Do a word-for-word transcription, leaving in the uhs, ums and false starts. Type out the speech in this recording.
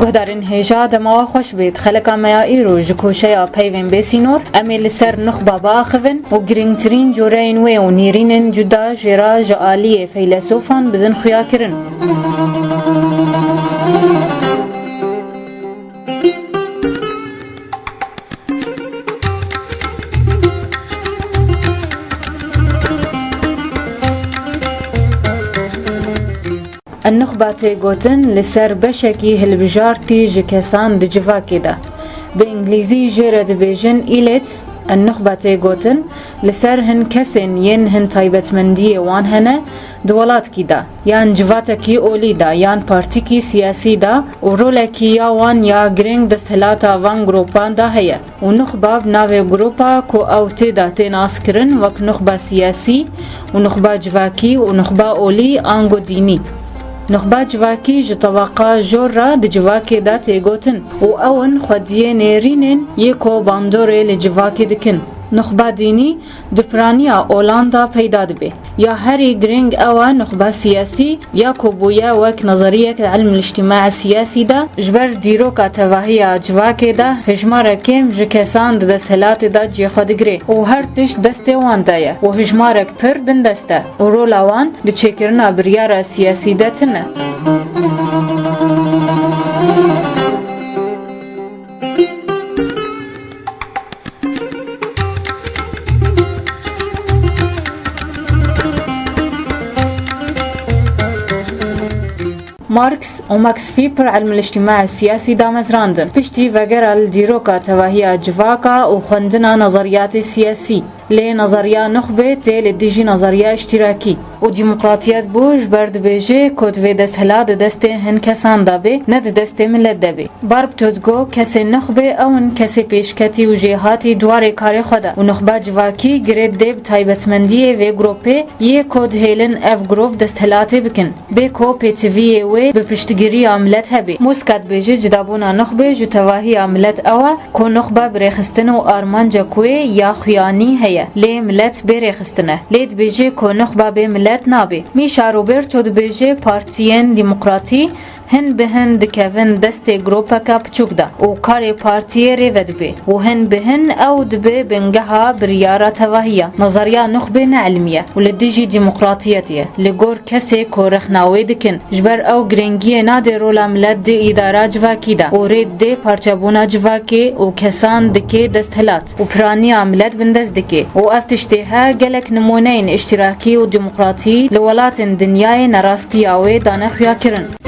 Guhdarên hêja, dema we xweş bêt. Xeleka me ya îro ji koşeya peyvên bêsînor, em ê li ser nuxba biaxivin û girîngtirîn coreyên wê û nêrînên cuda jê re ji aliyê feylesofan bidin xuyakirin. Nuxba tê gotin li ser beşekî hilbijartî ji kesan di civakê de. Bi îngilîzî jê re dibêjin elite. Nuxba tê gotin li ser hin kesên yên hin taybetmendiyê wan hene di welatkî de, yan civatekî olî de, yan partîkî siyasî de û rolekî ya wan ya girîng desthilata van gropan de heye. Û nuxba bi navê gropa ku ew tê de tê naskirin wek nuxba siyasî û nuxba civakî û nuxba olî ango dînî. Nuxba civakî ji tebaqa jor re di civakê de tê gotin û ew in xwediyê nêrînên yê ku bandorê li civakê dikin. Nuxba dînî di piraniya olan de peyda dibe. Ya herî girîng ew e nuxba siyasî ya ku bûye wek nezeriyek di ilm îctîma siyasî de, ji ber dîroka tevahiya civakê de hejmarek kêm ji kesan di desthilatê de cihê xwe digire û her tişt destê wan de ye û hejmarek pir bindest e û rola wan di çêkirina biryara siyasî de tune. Marx û Max Weber ilm îctîma siyasî damezrandin. Piştî vegera li dîroka tevahiya civaka û xwendina nezeriyatê siyasî. Lê nezeriya nuxbê tê li dijî nezeriya îştîrakî û demokratiyet bû, ji ber dibêje ku divê desthilat di destê hin kesan de bê, ne di destê milet de bê. Barb Todgo, kesê nuxbê ew in kesê pêşketî û jêhatî di warê karê xwe de û nuxba civakî girê dê bi taybetmendiyê vê gropê yê ku dihêlin ev grop desthilatê bikin, bê ku pêtiviyê wê bi piştgiriya milet hebe. Muska dibêje cudabûna nuxbê ji tevahiya milet ew e ku nuxba bi rêxistin û armancek wê ya xuyanî heye, lê milet bê rêxistin e. Lê dibêje ku nuxba bê milet nabe. Mîşa Roberto dibêje partiyên demokratî hin bi hin dikevin destê gropeke piçûk de û karê partiyê rê vedibe û hin bi hin ew dibe bingeha biryara tevahiya. Nazariya nuxbê ne ilmî ye û li dijî demokratiyetê ye. Li gor kesê ku rexna wê dikin, ji ber ew girîngiyê nade rola milet di îdara civakî de û rê didê parçebûna civakê û kesan dike desthilat û piraniya milet bindest dike û ev tiştê he gelek nimûneyên îştîrakî û demokratî li welatên dinyayê nerastiya wê dane xuyakirin.